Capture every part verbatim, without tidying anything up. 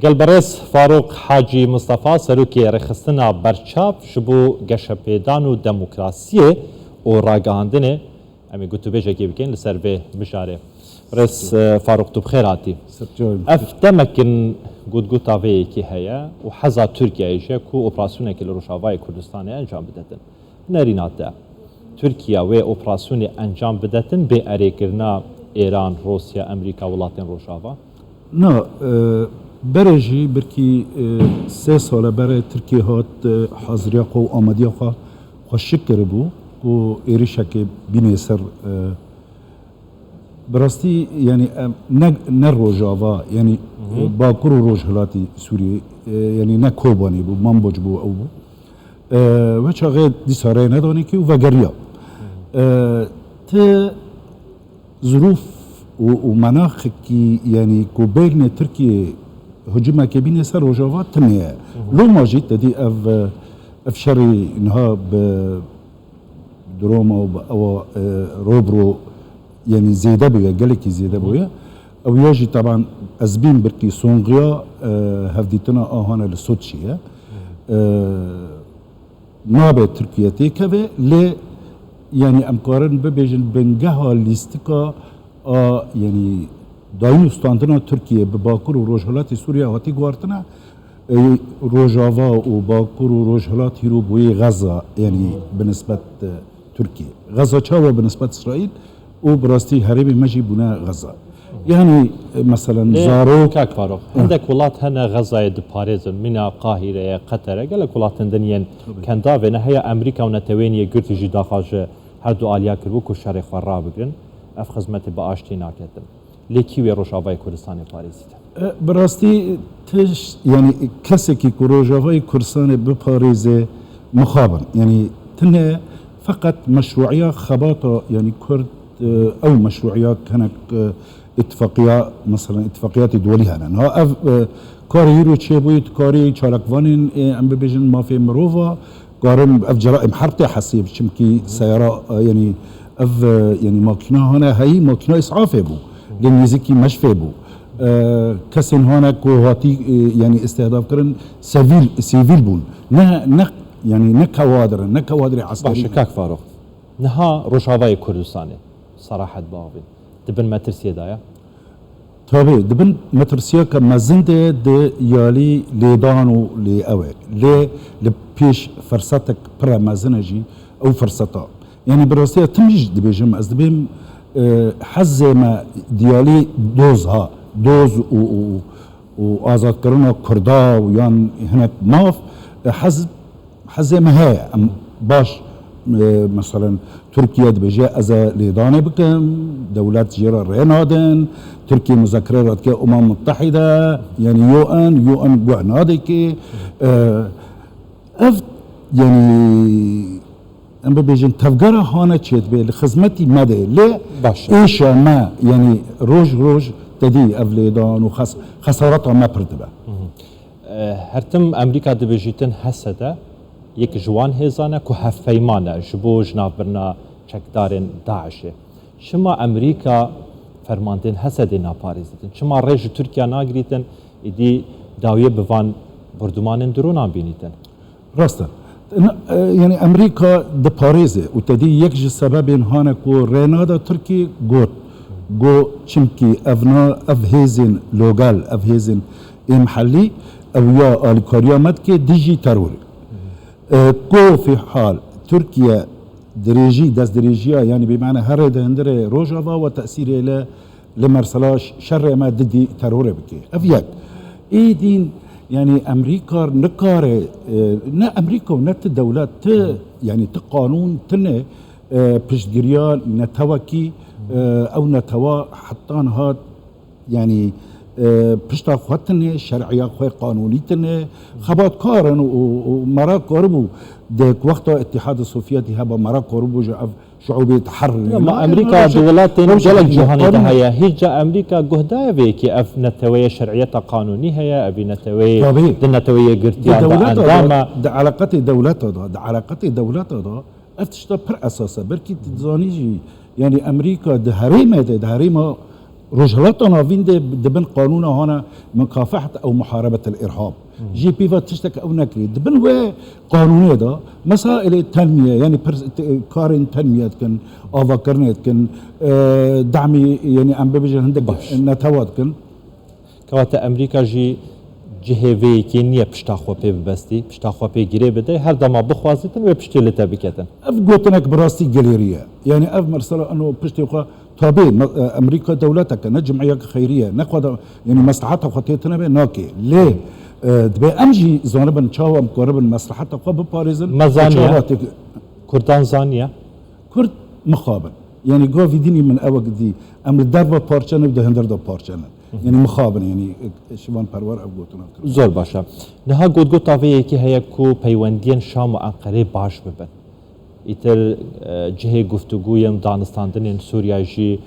Gelberêz Farûq Hacî Mistefa, serokê Rêxistina Berçav ji bo Geşepêdan û Demokrasiyê û Ragihandinê, em ê gotûbêjekê bikin li ser vê mijarê. Birêz, e, Farûq, tu bi xêr hatî. Ev demek in gotgota vê yekê heye û heza Tirkiyeyê jî ye ku operasyonekê li Rojavayê Kurdistanê encam bidetin. Nerîna te, Tirkiye wê operasyonê encam bidetin bê erêkirina Êran, Rûsya, Amerîka, welatên Rojava? Na, e, berê jî birkî, e, sê sale berê Tirkiye hat, e, haziriya xwe û amadiya xwe xweşik kiribû ku êrişekê bînê ser, e, bi rastî, yanî, em, ne, ne Rojava, yanî, e, Bakur û Rojhilatî Sûriyê, e, yanî ne Kobanê bû, Manbij bû, ew bû. E, we çaxê dîsa rê nedanî kî û vegeriya. E, ti zirûf û, û menaxekî, yanî ku bêrnê Tirkiyê hicûmekê bînê ser Rojava tune ye. Loma jî te dî ev, ev şerî niha bi droma û bi ewa, e, ro bi ro, yanî zêde bûye, gelekî zêde bûye. Ew ya jî teban ez bîn birkî songiya, e, hevdîtina a hane li Soçiyê ye. E, nabe Tirkiye têkeve, lê, yanî, em karin bibêjin bingeha lîstika a, yanî, dayîn û standina Tirkiye bi Bakur û Rojhilatê Sûriye hatî guhartine. E, Rojava û Bakur û Rojhilat hîro bûyê Xeza, yanî, bi nisbet, e, Tirkiye. Xeza çawa bi nisbet Îsraîl? Û bi rastî herêmê me jî bûne Xeza. Yanî, e, meselen, Lê, zarok. Kak Farûq, hindek welat hene Xezayê diparêzin, mîna Qahîre ye, Qeter e, gelek welatên din yên kendavê ne, heya Amerîka û Neteweyên Yekgirtî jî daxa ji her du aliya kiribû ku şerê xwe rabigirin, ev xizmetê bi aştiyê naketin. Lê kî wê Rojavayê Kurdistanê parêzîte? E, bi rastî tişt, yanî kesekî ku Rojavayê Kurdistanê biparêze mixabin. Yanî tine feqet meşruiya xebata, yanî Kurd, e, ew meşruiya hinek, e, îtifaqiya, meselen îtifaqiyatê duwelî hene. Niha ev, e, karê îro çêbûyî, tu karî çalakvanên, e, em bibêjin mafê mirova, karin ev ceraîm herb tê hesîb, çimkî seyara, e, yanî ev, e, yanî makîna hane heyî, makîna îsafê bû. Lê nêzîkî meşfê bû. E, kesên hane ku hatî, e, yanî îstihdaf kirin, sevîl, sivîl bûn. Ne, ne, yanî ne kewadir in, ne kewadirê eskerî. Baş e, Kak Farûq. Niha Rojavayê Kurdistanê, serahet biavîn, di bin metirsiyê de ye? Tabî, di bin metirsiyeke mezin de di yalî lêdan û lê ew e. Lê li pêş firsetek pire mezin e jî ew firseta. Yanî bi rastiya tim jî dibêjim, ez dibêm, e, hezê me diyalî doz ha, doz û, û, û azadkirina Kurda û yan hinek maf, e, hez Hezê me heye, em baş, e, meselen, Tirkiye dibêje, ez ê lêdanê bikim, dewlet jê re rê nadin, Tirkiye muzakere re dike Umam Mutehide, yanî U N, U N guh nadê kê. E, ev, yanî, em bibêjin, tevgera hane çêdibe, li xizmetî me de, lê Baş e. êşa me, yanî roj roj te dî ev lêdan û xes-, xesareta me pir dibe. Hı hı. Her tim Amerîka dibêjîtin Hesed e, yek ji wan hêzan e ku hevpeyman e ji bo jinavbirina çekdarên DAIŞê. Çima Amerîka fermandên Hesedê naparêzitin? Çima rê ji Tirkiye nagirîtin, êdî dawiyê bi van bordumanên dronan bînîtin? Rast e. Na-, e, yanî Amerîka diparêze û te dî yek ji sebebên hane ku rê nada Tirkiyê got, got, çimkî ev na-, ev hêzên logal, ev hêzên ê mihellî, ew ya alîkariya me dike dijî terorê. E, ku fîhal Tirkiye dirêjî, destdirêjiya, yanî bi mane herê di hundirê Rojava we tesîrê li, li mersela ş-, şerê me didî terorê bike. Ev yek. Ê dîn, yanî Amerîka nikare, e, ne Amerîka û ne ti dewlet, ti, yanî ti qanûn tine, e, piştgiriya netewekî, e, ew netewa hetan hat Yanî, e, pişta xwe tine, şer'iya xwe qanûnî tine, xebatkar in û, û mera karibû, di wexta Îtîhada Sovyetî heba mera karibû ji ev şuûbê teherrû. Ama Amerîka di welatên gelek cîhanê de heye. Hîç ca Amerîka guh daye vê yekê, ev neteweye şer'iyeta qanûnî heye, evî neteweyê di neteweyê girtiyan de endam e. Di eleqetê dewleta de, di eleqetê dewleta de ev tişta pir esas e. Belkî tu dizanî jî, yanî Amerîka di herêmê de, di herêma Rojhilata Navîn de di bin qanûna hane mukafehat ew muharebetel îrhab. Jî pîva tiştek ew nekirî. Di bin wê qanûnê de mesailê tenmiye, yanî pirs-, te-, karên tenmiye dikin, avakirinê dikin, e, demî, yanî em bibêjin hindek Baş. netewa dikin. Kewate Amerîka jî cihê vê yekê niye pişta xwe pê bibestî, pişta xwe pê girê bide, her dema bixwazîtin wê piştê li te biketin. Ev gotinek bi rastî gelêrî ye. Yanî ev mesela eno piştê xwe tabê me-, e, Amerîka dewleteke, ne cimiyeke xeyrî ye, ne xwe de, yanî mesleheta xwe tê tune be, nake. Lê, e, dibê em jî zanibin çawa em karibin mesleheta xwe biparêzin. Me zaniye. Çawa tê Kurdan zaniye. Kurd mixabin. Yanî gavî dinî min ewek dî. Em li derve parçe ne, di hundir de parçe ne. Yanî mixabin, yanî, e, Şivan Perwer ev gotina kir. Zor baş e. Niha gotgota vê yekê heye ku peywendiyên Şam û Enqerê baş bibin. Îtir, e, cihê guftûgû yên danistandinên Sûriya jî,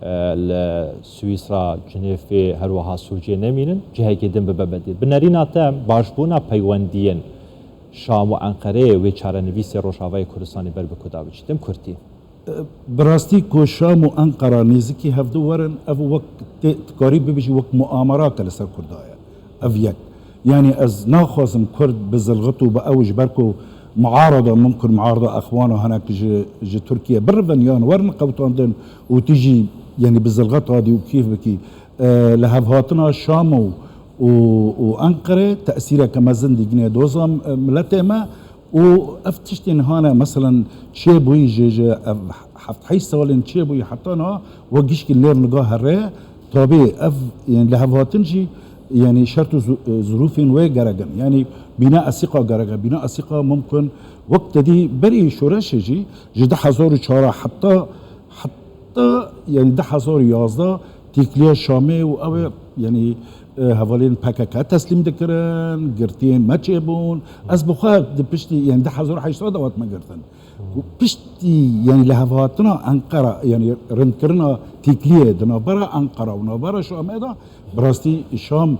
e, li Swîsra, Cinêfê, her wiha Sûcê nemînin, cihekê din bibe bedîl. Bi nerîna te, başbûna peywendiyên Şam û Enqereyê wê çarenivîsê Rojavayê Kurdistanê ber bi ku da biçîtin kurtî? Bi rastî ku Şam û Enqera nêzikî hevdu werin, ev wek tê, dikarî bibêjî wek muamerake li ser Kurda ye. Ev yek. Yanî ez naxwazim Kurd bi zilxit û bi ew ji ber ku muarada mimkun muarada exwana hinek ji, ji Tirkiye birivin yan werin qewtandin û tu jî yanî bi zilxit hadî û kîf bikî. E, li hevhatina Şam û, û, û Enqere tesîreke mezin dîgine doza, e, miletê me. Û ev tiştên hane, meselen, çêbûyî ji, ji ev heft heyş salên çêbûyî heta niha we gişkî nêr niga here, tabî ev, yani, lihevhatin jî, yani, şert û zu-, zirûfên wê gerek in. Yani, bîna esîqa gerek e. Bîna esîqa mumkin wek te dî berî şoreşê jî ji du hezar û çar heta, heta, yani, du hezar û yazdeh têkiliya Şamê û ew ê, yani, e, hevalên P K K teslîm dikirin, girtiyên me çêbûn. Ez bi xwe di piştî, yani, du hezar û heşt de hat me girtin. Û piştî, yani, lihevhatina Enqera, yani, rindkirina têkiliyê di navbera Enqera û navbera Şamê de, bi rastî Şam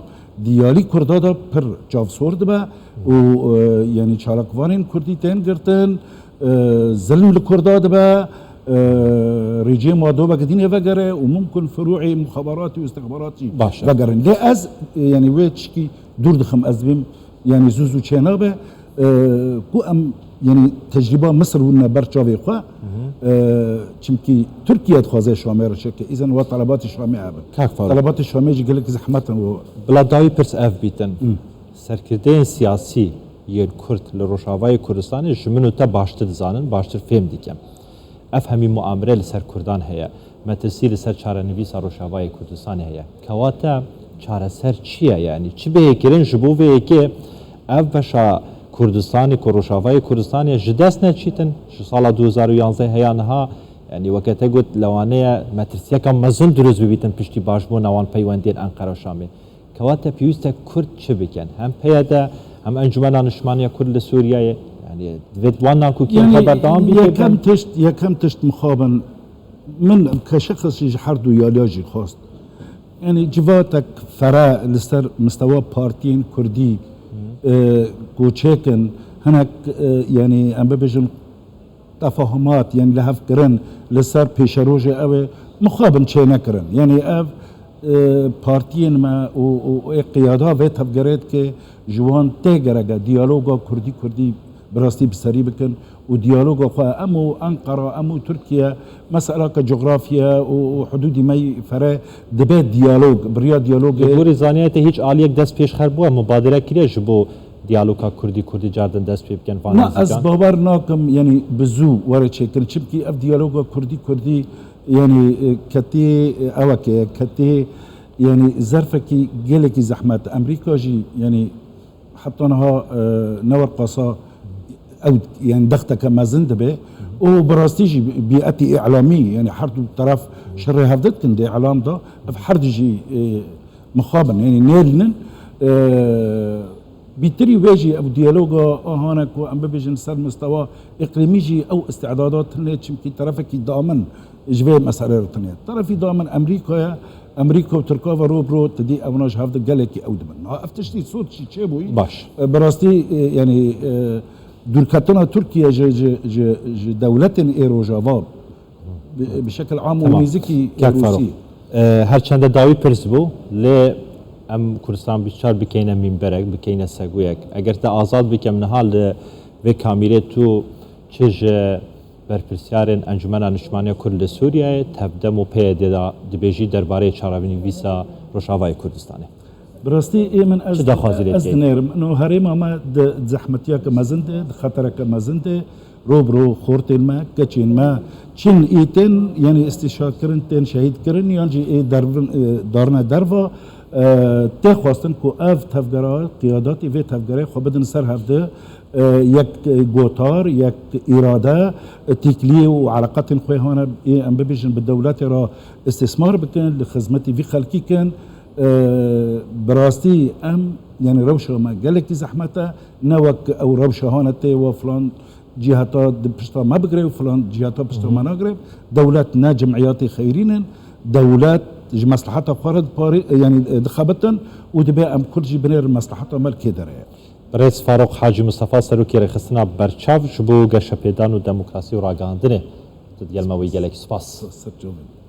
diyalî Kurda de pir çavsor dibe û, e, yani, çalakvanên Kurdî tên girtin, e, zilm li Kurda dibe, e, rêciyê Madobek dînê vegere û mumkin firûî muxabaratî û istixbaratî Baş e. vegerin. Lê ez, e, yani, wê tişkî dûr dixim, ez dibêm, yani, zû zû çênabe, e, ku em, yani, tecrîba Misir wîne ber çavê xwe, e, çimkî Tirkiye dixwaze Şamê re çêke, îzen wa telebatî Şamê hebin. Kak Faruk. Telebatî Şamê jî gelek zehmet in û Bila dawî pirs ev bîtin. Hı. Serkirdeyên siyasî yên Kurd li Rojavayê Kurdistanê ji min û te baştir dizanin, baştir fêm dikin. Ev hemî muamere li ser Kurdan heye. Metirsî li ser çarenivîsa Rojavayê Kurdistanê heye. Kewate çareser çi ye? Yanî çi bihê kirin ji bo vê yekê ev beşa Kurdistanê ku Rojavayê Kurdistanê ji dest neçîtin, ji sala du hezar û yanzdeh heya niha, yanî weke te got, lewane ye metirsiyeka mezin dirust bibîtin piştî başbûna wan peywendiyên Enqera û Şamê. Kewate pêwîst e Kurd çi bikin? Hem P Y D, hem Encûmena Niştimaniya Kurd li Sûriyeyê. Yanî divêt wan nakokiyên xwe berdewam bî. Yekem tişt, yekem tişt mixabin min ke şexsî ji her du yaliya jî xwest. Yanî civatek fere li ser mistewa partiyên Kurdî, e, ku çêkin, hinek, e, yanî em bibêjin tefahumat, yani lihevkirin li ser pêşerojê ew ê mixabin çênekirin. Yani ev, e, partiyên me û, û ê qiyada vê tevgerê dike ji wan tê gerek e diyaloga Kurdî-Kurdî bi rastî bi serî bikin û diyaloga xwe em û Enqera, em û Tirkiye, meselaka cografya û, û hudûdî me yî fere dibe diyalog, bi riya diyalogê. Li gorî zaniyetê hîç aliyek dest pêşxer bûye, mubadere kiriye ji bo diyaloga Kurdî-Kurdî cardin dest pê bikin van Na, ez nêzîkan? bawer nakim, yani bi zû were çêkirin. Çimkî ev diyaloga Kurdî-Kurdî, yani, e, ketê, e, eweke, ketê, yani zerfekî gelekî zehmet. Amerîka jî, yani heta niha, e, ne wer qasa ew, yani dexteke mezin dibe. Û bi rastî jî bîetî îlamî, yani her du teref şerê hevdî dikin di îlam de. Ev her du jî, e, mixabin, yani nêrînin. E, Bîtirî wê jî ev diyaloga a hane ku em bibêjin ser mistewa îqlîmî jî ew îstîdada tune, çimkî terefekî damin ji vê meselê re tune. Terefî damin Amerîka ye. Amerîka û Tirka ve ro bi ro, tu dî evna ji hev de gelekî ew dibin. Ha, ev tiştî sot jî çêbûyî. Baş. E, bi rastî, e, yani, e, dûrketina Tirkiye ji, ji, ji, ji dewletên ê Rojava bi, bi şekil am û Tamam. nêzikî Kak Faruk. Rûsî. Her çende dawî pirs bû, lê em Kurdistan bîst çar bikeyne mînberek, bikeyne segûyek. Eger te azad bikem niha li vê kamîrê, tu çi ji berpirsiyarên Encûmena Niştimaniya Kurd li Sûriyeyê, tevdem û P Y D de dibêjî derbarê çareserînivîsa Rojavayê Kurdistanê? Bi rastî ê min ez, Çi daxwazî lê ez dikê? Dinêrim. Ino herêma me di zehmetiyeke mezin de, di xetereke mezin de, ro bi ro xortên me, keçên me, çin î tên, yanî îstîşhadkirin, tên şehîdkirin, yan jî ê dervin, e, darine derva, e, tê xwestin ku ev tevgera, qiyadatî vê tevgerê xwe bidin ser hevdi, e, yek gotar, yek îrade, e, tîklî û eleqetên xwe hane ê em bibêjin bi dewletê re îstîsmar bikin, li xizmetî vî xelkî kin. E, bi rastî em, yanî rewşa me gelekî zehmet e, ne wek ew rewşa hane tê we filan ciheta di pişta me bigire û filan ciheta pişta me nagire. Dewlet ne cimiyatê xeyrîn in, dewlet ji mesleheta xwe re diparê, yanî, e, dixebitin û dibe em Kurd jî binêrin mesleheta me li kê derê ye. Birêz Farûq Hacî Mistefa, Serokê Rêxistina Berçav ji bo Geşepêdan û Demokrasî û Ragihandinê, tu digel me wî, gelek spas. Ser çavên.